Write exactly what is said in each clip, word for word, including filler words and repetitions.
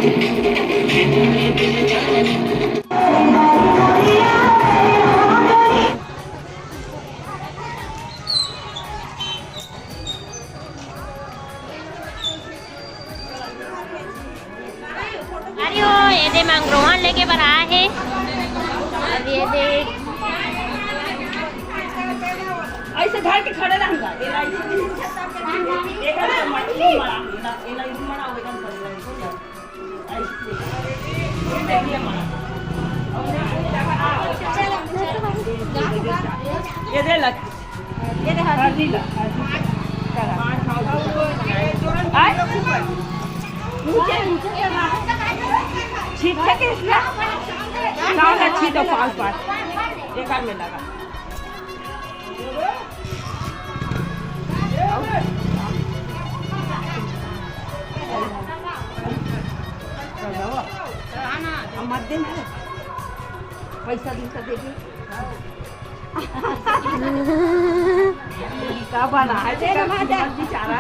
अरे ओ, ये दे मांगरोहन लेके बर आए हे। अब ये दे। ऐसे धर के खड़े रहूंगा। ये ला, ये ला, ये ला, ये ला, ये ला, ये ला, ये ला, ये ला, ये ला। ये दे लग। ये दे हल्दी। हल्दी ला, हल्दी। आय? नीचे, नीचे। छीट के इसमें। ना, ना, छीटो, पाँच, पाँच। एक हाथ में लगा। मत देना, पैसा दिन का देगी। का बना है तेरा बेचारा?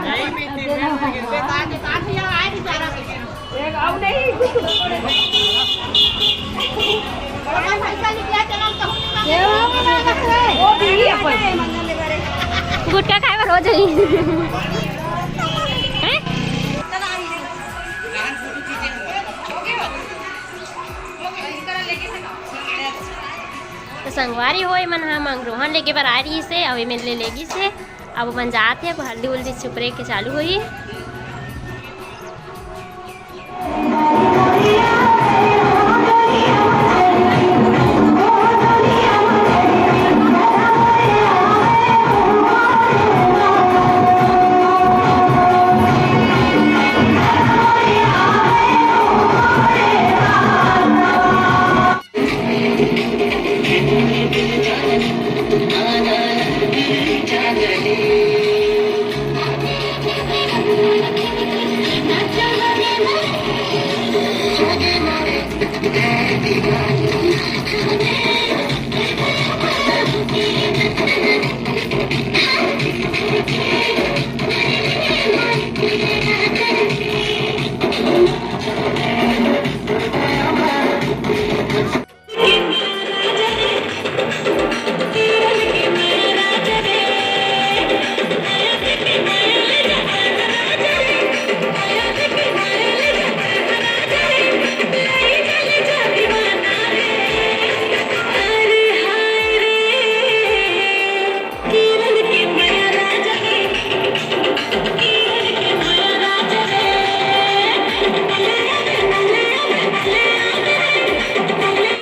एक, अब नहीं। वो भी अपन। गुटखा खाए बर हो जाई। हैं? तो संगवारी हो, एमन ह मांगरोहन लेके बर आए रहिस हे, अउ एमन ले लेगिस हे। अब अपन जात हे, अब हल्दी उल्दी सुपरे के चालू होही।